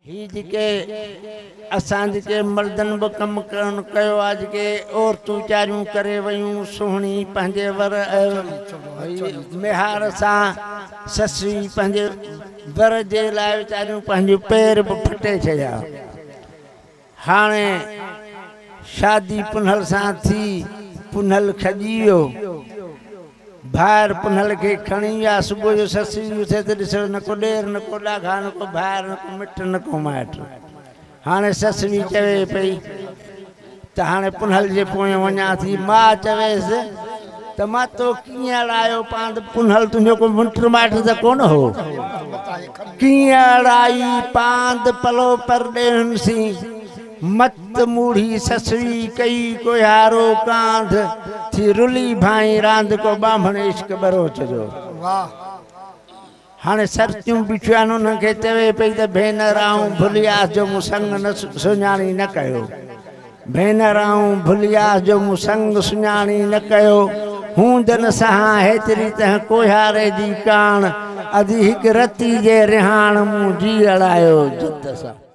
هي جيڪي اسان جيڪي مردن به ڪم ڪرڻ ڪيو آ، جيڪي عورتون ويچاريون ڪري ويون، سهڻي پنهنجي ور ميهار سان، سسئي پنهنجي ور جي لاء ويچاريون پنهنجون پير به ڦٽي ڇڏيا. هاڻي شادي پنهل سان ٿي، پنهل کڄي ويو. ڀائر پنهل کي کڻي ويا. صبح جو سسئي اٿي ته ڏسي نه ڪو ڏير، نه ڪو ڏاگها، نه ڪو ڀائر، نه ڪو مٽ، نه ڪو مائٽ. هاڻي سسئي چوي پئي ته هاڻي پنهل جي پويان وڃان ٿي. ماء چويس ته مان تو ڪيئن اڙايو پاند؟ پنهل تنهنجو ڪو مٽ مائٽ ته ڪونه هو. ڪيئن اڙائي پاند پلو پرڏيهن سين، مت موڙهي سسئي ڪئي ڪوهيارو ڪانڌ، ٿي رلي ڀانئين راند ڪو ٻانڀڻ عشق ٻروچ جو. هاڻي سرتيون بيٺيون آهن، انهن کي چوي پئي ته ڀينر آئون ڀلياس جو مون سڱ نه سڃاڻي نه ڪيو. ڀينر آئون ڀلياس جو مون سڱ سڃاڻي نه ڪيو. هوند نه سهان هيتري تنهن ڪوهياري جي ڪاڻ، ادي هڪ رتي جي رهاڻ مون جيء اڙايو جت سان.